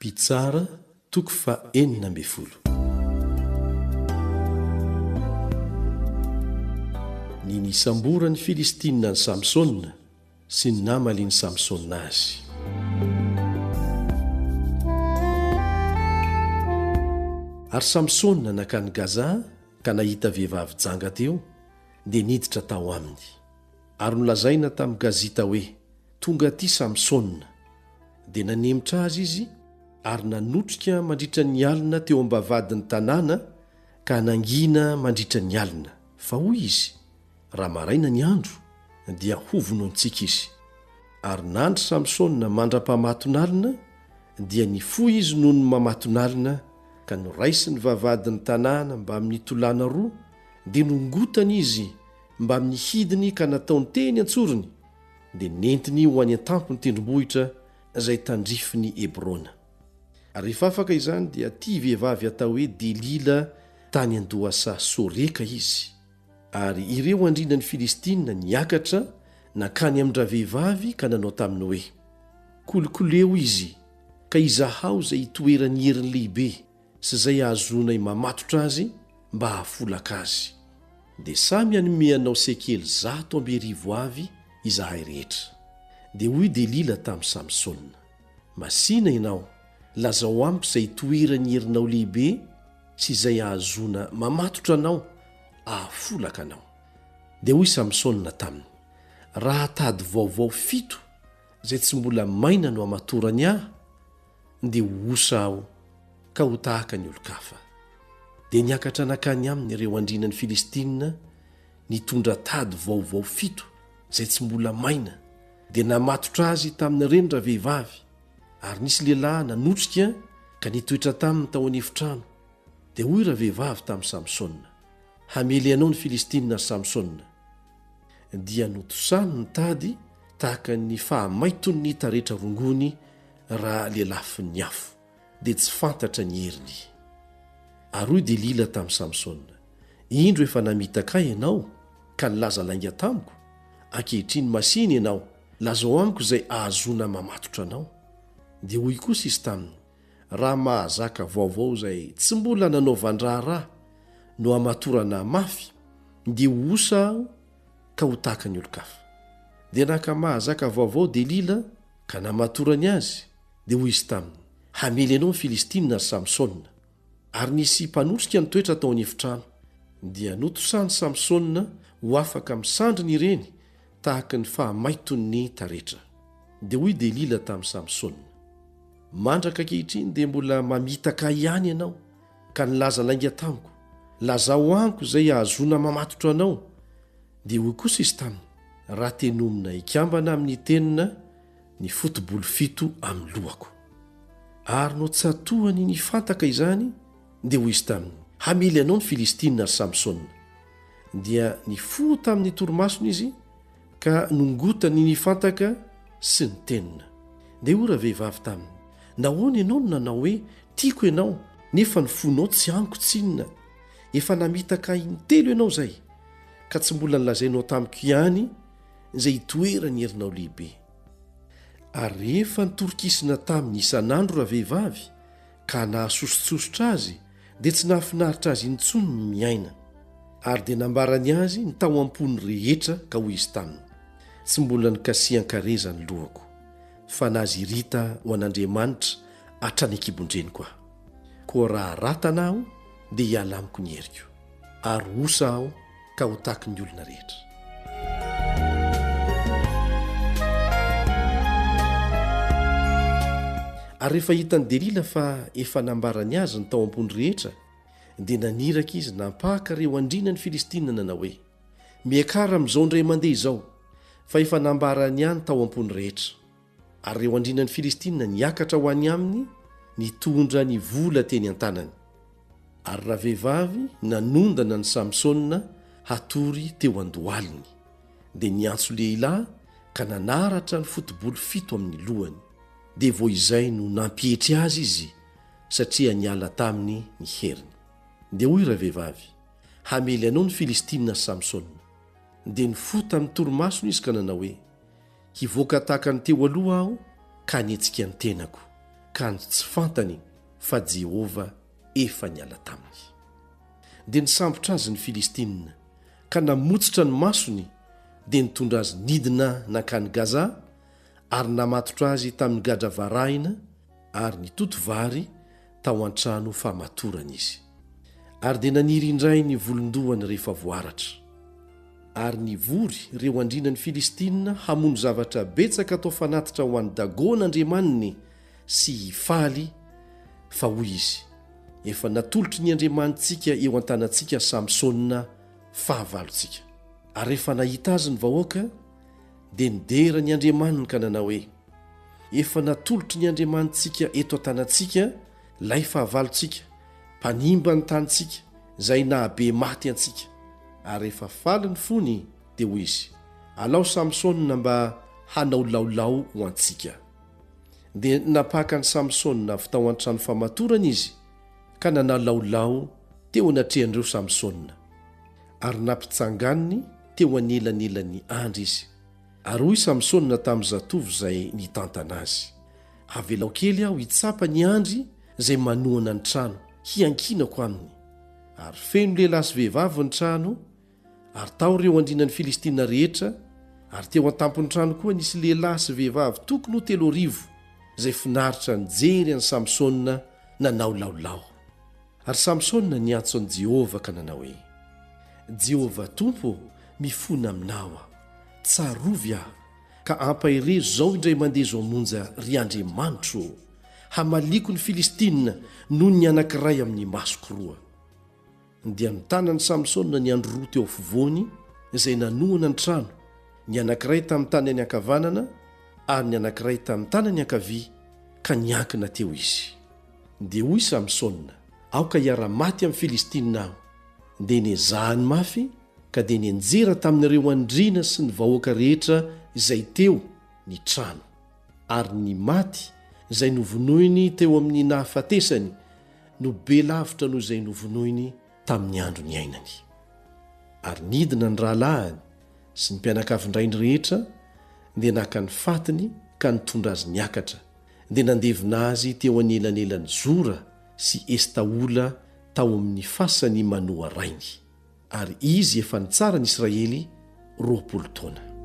Mpitsara, toko faha 16. Ny nisamboran'ny Filistinina an'i Samsona sy ny namalian'i Samsona azy. Ary Samsona nankany Gaza ka nahita vehivavy janga teo, dia niditra tao aminy. Ary nolazaina tamin'i Gazita hoe, Tonga atỳ Samsona. Dia nanemitra azy izy ary nanotrika mandritra ny alina teo am-bavahadin'ny tanàna ka nangina mandritra ny alina, fa hoy izy, Raha maraina ny andro, dia hovonointsika izy. Ary nandry Samsona mandra-pamatonalina, dia nifoha izy nony mamatonalina, ka noraisiny ny vavahadin'ny tanàna mbamin'ny tolàna roa, dia nongotany izy mbamin'ny hidiny ka nataony teny an-tsorony, dia nentiny ho any an-tampon'ny tendrombohitra izay tandrifin'i Hebrona. Ary rehefa afaka izany, dia tia vehivavy atao hoe Delila tany an-dohasaha Soreka izy. Ary ireo andriana ny Filistina niakatra nankany amin-dravehivavy ka nanao taminy hoe, Kolokoleo izy, ka izahao izay itoeran'ny heriny lehibe sy izay ahazoanay mamatotra azy mba hahafolaka azy. Dia samy hanome anao sekely 1100 avy izahay rehetra. Dia hoy Delila tamin'i Samsona, Masìna ianao, lazao amiko izay itoeran'ny herinao lehibe sy izay ahazoana mamatotra anao ahafolaka anao. Dia hoy Samsona taminy, Raha tady vaovao fito izay tsy mbola maina no amatorany ahy, dia ho osa aho ka ho tahaka ny olon-kafa. Dia niakatra nankany aminy ireo andriana ny Filistina nitondra tady vaovao fito izay tsy mbola maina, dia namatotra azy tamin'ireny ravehivavy, ary nisy lehilahy nanotrika ka nitoetra taminy tao an'efitrano. Dia hoy ravehivavy tamin'i Samsona, Hamely anao ny Filistina, ry Samsona! Dia notosany ny tady tahaka ny fahamaiton'ny taretra rongony raha lelafin'ny afo, dia tsy fantatra ny heriny. Ary hoy Delila tamin'i Samsona, Indro efa namitaka ahy ianao ka nilaza lainga tamiko, ankehitriny masìna ianao, lazao amiko izay ahazoana mamatotra anao. Dia hoy kosa izy taminy, Raha mahazaka vaovao izay tsy mbola nanaovan-draharaha no hamatorana mafy, dia ho osa aho ka ho tahaka ny olon-kafa. Dia naka mahazaka vaovao Delila ka namatorany azy, dia hoy izy taminy, Hamely anao ny Filistina, ry Samsona. Ary nisy mpanotrika nitoetra tao an'efitrano. Dia notosahan'i Samsona ho afaka amin'ny sandriny ireny tahaka ny fahamaiton'ny taretra. Dia hoy Delila tamin'i Samsona, Mandraka ankehitriny dia mbola mamitaka ahy ihany ianao, ka nilaza lainga tamiko. Lazao amiko izay hahazoana mamatotra anao. Dia hoy kosa izy taminy, Raha tenomina hikambana amin'ny tenona ny foto-bolo fito amin'ny lohako. Ary notsatohany nifantaka izany, dia hoy izy taminy, Hamely anao ny Filistina, ry Samsona. Dia nifoha tamin'ny torimasony izy, ka nongotany nifantaka sy ny tenona. Dia hoy ravehivavy taminy, Nahoana ianao no nanao hoe, 'Tiako ianao', nefa ny fonao tsy amiko tsinona? Efa namitaka ahy intelo ianao izay, ka tsy mbola nolazainao tamiko ihany izay itoeran'ny herinao lehibe. Ary rehefa nitorikisina taminy isan'andro ravehivavy, ka nahasosotsosotra azy, dia tsy nahafinaritra azy intsony ny miaina. Ary dia nambarany azy ny tao am-pony rehetra, ka hoy izy taminy, Tsy mbola nikasihan-kareza ny lohako, fa nazirita ho an'Andriamanitra hatrany an-kibon-dreniko aho. Koa raha ratana aho, dia hiala amiko ny heriko, ary osa aho ka ho tahaky ny olona rehetra. Ary rehefa hitan'i Delila fa efa nambarany azy ny tao am-pony rehetra, dia naniraka izy nampaka ireo andriana ny Filistina nanao hoe, Miakara amin'izao indray mandeha izao, fa efa nambarany ahy ny tao am-pony rehetra. Ary ireo andriana ny Filistina niakatra ho any aminy nitondra ny vola teny an-tanany. Ary ravehivavy nanondana an'i Samsona hatory teo an-dohaliny, dia niantso lehilahy ka nanaratra ny foto-bolo fito amin'ny lohany. Dia vao izay no nampietry azy izy, satria niala taminy ny heriny. Dia hoy ravehivavy, Hamely anao ny Filistina, ry Samsona. Dia nifoha tamin'ny torimasony izy ka nanao hoe, Hivoaka tahaka ny teo aloha aho ka hanetsika ny tenako. Kanjo tsy fantany fa Jehovah efa niala taminy. Dia nisambotra azy ny Filistina, ka namotsitra ny masony, dia nitondra azy nidina nankany Gaza, ary namatotra azy tamin'ny gadra varahina, ary nitoto vary tao an-trano famatorana izy. Ary dia naniry indray ny volon-dohany rehefa voaratra. Ary nivory ireo andriana ny Filistina hamono zavatra betsaka atao fanatitra ho an'i Dagona andriamaniny sy hifaly, fa hoy izy, Efa natolotry ny andriamanitsika eo an-tanantsika Samsona fahavalontsika. Ary rehefa nahita azy ny vahoaka, dia nidera ny andriamaniny ka nanao hoe, Efa natolotry ny andriamanitsika eto an-tanantsika ilay fahavalontsika, mpanimba ny tanintsika, izay nahabe maty antsika. Ary rehefa faly ny fony, dia hoy izy, Alao Samsona mba hanao laolao ho antsika. Dia nampaka an'i Samsona avy tao an-trano famatorana izy, ka nanao laolao teo anatrehan'ireo Samsona. Ary nampitsanganiny teo anelanelan'ny andry izy. Ary hoy Samsona tamin'ny zatovo izay nitantana azy, Avelao kely aho hitsapa ny andry izay manohana ny trano, hiankinako aminy. Ary feno lehilahy sy vehivavy ny trano, ary tao ireo andrianan'ny Filistina rehetra, ary teo an-tampon'ny trano koa nisy lehilahy sy vehivavy tokony ho 3000, izay finaritra nijery an'i Samsona nanao laolao. Ary Samsona niantso an'i Jehovah ka nanao hoe, Jehovah Tompo ô, mifona aminao aho. Tsarovy aho, ka ampaherezo izao indray mandeha izao monja, ry Andriamanitro ô! Hamaliako ny Filistina noho ny anankiray amin'ny masoko roa. Dia notanan'i Samsona ny andry roa teo afovoany izay nanohana ny trano, ny anankiray tamin'ny tanany ankavanana ary ny anankiray tamin'ny tanany ankavia, ka niankina teo izy. Dia hoy Samsona, Aoka hiara-maty amin'ny Filistinina aho. Dia nezahany mafy, ka dia nianjera tamin'ireo andriana sy ny vahoaka rehetra izay teo ny trano. Ary ny maty izay novonoiny teo amin'ny nahafatesany no be lavitra noho izay novonoiny tamin'ny andro niainany. Ary nidina ny rahalahiny sy ny mpianakavin-drainy rehetra, dia naka ny fatiny ka nitondra azy niakatra, dia nandevina azy teo anelanelan'i Zora sy Estaola tao amin'ny fasan'i Manoa rainy. Ary izy efa nitsara ny Israely 20 taona.